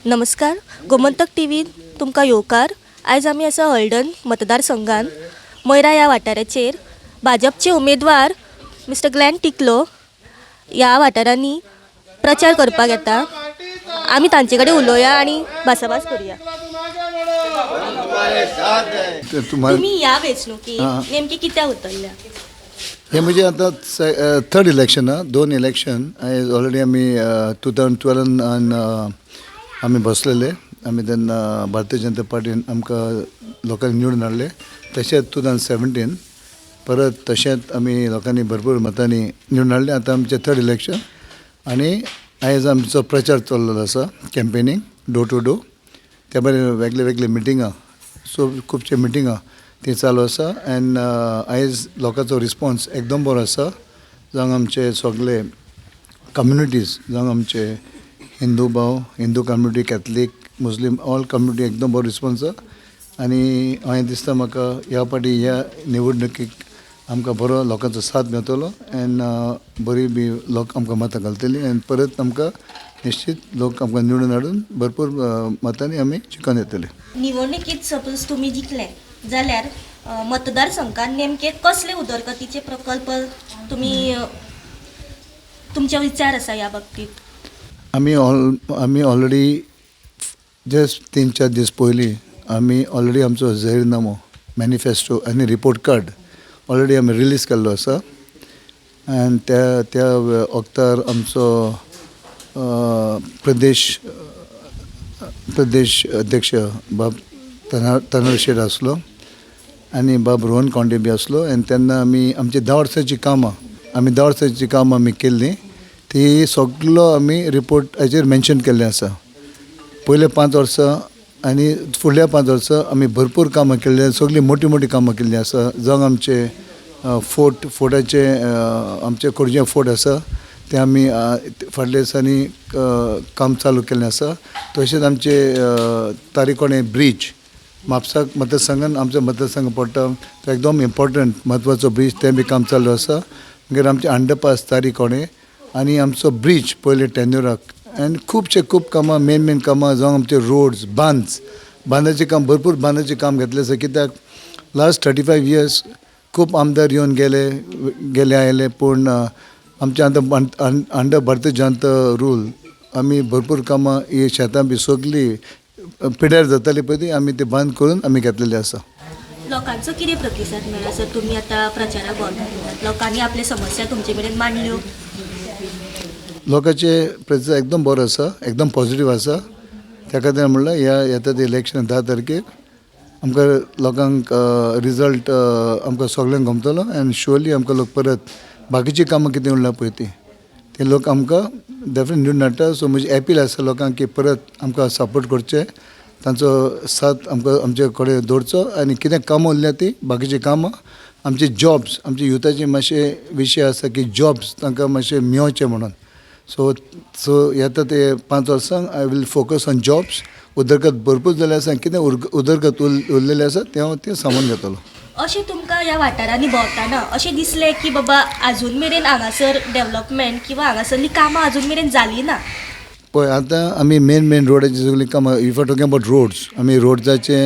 नमस्कार, गोमंतक टीव्हीन तुमकां येवकार. आयज आमी आसा हळदण मतदारसंघान मोयरा ह्या वाठाराचेर. भाजपचे उमेदवार मिस्टर ग्लॅन टिकलो ह्या वाठारांनी प्रचार करपाक येता. आमी तांचे कडेन उलोवया आनी भासाभास करुया. ते तुम्हाला तुमी ह्या वेंचणुकेत नेमकी कित्याक उतरल्या? हे म्हणजे आतां थर्ड इलेक्शन आं. दोन इलेक्शन आयज ऑलरेडी आमी 2012न आमी बसलेले. आमी तेन्ना भारतीय जनता पार्टीन आमकां लोकांनी निवडून हाडले. तशेंच 2017 परत तशेंच आमी लोकांनी भरपूर मतांनी निवडून हाडले. आतां आमचें थर्ड इलेक्शन आनी आयज आमचो प्रचार चल्लेलो आसा, कॅम्पेनींग डोर टू डोर. त्या भायर वेगळे वेगळे मिटिंगां, सो खुबशे मिटिंगां ती चालू आसा. एन्ड आयज लोकांचो रिस्पोन्स एकदम बरो आसा. जावं आमचे सगळे कम्युनिटीज, जावं आमचे हिंदू भाव, हिंदू कम्युनिटी, कॅथलीक, मुस्लीम, ऑल कम्युनिटी, एकदम बरो रिस्पोन्स आसा. आनी हांवें दिसता म्हाका ह्या फावटी ह्या निवडणुकीक आमकां बरो लोकांचो साथ मेळटलो एन्ड बरी बी लोक आमकां मतां घालतली आनी परत आमकां निश्चीत लोक आमकां निवडून हाडून भरपूर मतांनी आमी जिखून येतले. निवडणुकीत सपोज तुमी जिखले जाल्यार मतदारसंघात नेमके कसले उदरगतीचे प्रकल्प तुमी तुमचे विचार आसा ह्या बाबतीत? आमी ऑलरेडी जस्ट 3-4 दीस पयलीं आमी ऑलरेडी आमचो जाहीरनामो, मॅनिफेस्टो आनी रिपोर्ट कार्ड ऑलरेडी आमी रिलीज केल्लो आसा. आनी त्या त्या वक्तार आमचो प्रदेश प्रदेश अध्यक्ष बाब तनर शेट आसलो आनी बाब रोहन खंवटे बी आसलो. आनी तेन्ना आमी आमची 10 वर्सांची कामां, आमी 10 वर्सांची कामां आमी केल्लीं, ती सगलो आमी रिपोर्ट हाचेर मेन्शन केल्लें आसा. पयले 5 वर्सां आनी फुडल्या 5 वर्सां आमी भरपूर कामां केल्लीं, सगळीं मोटी मोटी कामां केल्लीं आसा. जावं आमचे फोर्ट, फोर्टाचे, आमचे खोर्जे फोर्ट आसा, ते आमी फाटल्या दिसांनी काम चालू केल्लें आसा. तशेंच आमचे तारीकोणे ब्रीज, म्हापसा मतदारसंघान आमचो मतदारसंघ पडटा, तो एकदम इम्पॉर्टंट म्हत्वाचो ब्रीज, तें बी काम चालू आसा. मागीर आमचे अंडरपास तारीकोणे आनी आमचो ब्रीज पयले टेन्युराक आनी खुबशे खूब कामां, मेन मेन कामां, जावं आमचे रोड्स, बांद, बांदाचें काम, भरपूर बांदाचें काम घेतलें आसा. कित्याक लास्ट 35 इयर्स खूब आमदार येवन गेले, गेले आयले, पूण आमचे आतां अंडर भारतीय जनता रूल आमी भरपूर कामां, ही शेतां बी सगळीं पिड्यार जाताली पळय, ती आमी ती बंद करून आमी घेतलेली आसा. लोकांचो कितें प्रतिसाद मेळ्ळा सर? तुमी आतां प्रचाराक भोंवतात, लोकांनी आपले समस्या तुमचे मेरेन मांडल्यो? लोकांचे प्रतिसाद एकदम बरो आसा, एकदम पॉझिटीव आसा. त्या खातीर म्हणल्यार ह्या येता ते इलेक्शन 10 तारखेर आमकां लोकांक रिजल्ट आमकां सगल्यांक गमतलो आनी शुअरली आमकां लोक परत बाकीचीं कामां कितें उरला पळय ती ते लोक आमकां डेफिनेट निवडून हाडटा. सो म्हजी एपील आसा लोकांक की परत आमकां सपोर्ट करचे, तांचो साथ आमकां आमचे कडेन दवरचो आनी कितें कामां उरल्या ती बाकीचीं कामां, आमचे जॉब्स, आमचे युथाचे मातशे विशय आसा की जॉब्स तांकां मातशे मेवचे म्हणून. सो सो येता ते 5 वर्सांक I will focus on jobs. उदरगत भरपूर जाल्ले आसा, कितें उदरगत उरलेलें आसा तें हांव तें सामून घेतलो. अशें तुमकां ह्या वाठारांनी भोंवतना अशें दिसलें की बाबा आजून मेरेन हांगासर डेवलपमेंट किंवा हांगासरलीं कामां आजून मेरेन जालीं ना? पळय, आतां आमी मेन मेन रोडाची सगळीं कामां, if are talking about roads, आमी रोड्साचे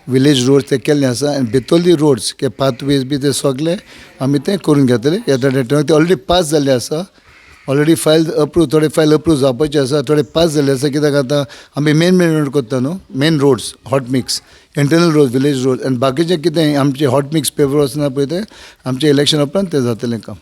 विलेज रोड्स ते केल्ले आसा आनी भितरली रोड्स के पाथवेज बी ते सगळे आमी ते करून घेतले येता ते. ऑलरेडी पास जाल्ले आसा, ऑलरेडी फायल अप्रूव, थोडे फायल अप्रूव जावपाचे आसा, थोडे पास जाल्ले आसा. कित्याक आतां आमी मेन मेन रोड करता न्हू, main roads, hot mix, internal road, village road आनी बाकीचें कितें आमचे हॉट मिक्स पेपर आसना पळय, ते आमचे इलेक्शन उपरांत तें जातलें काम.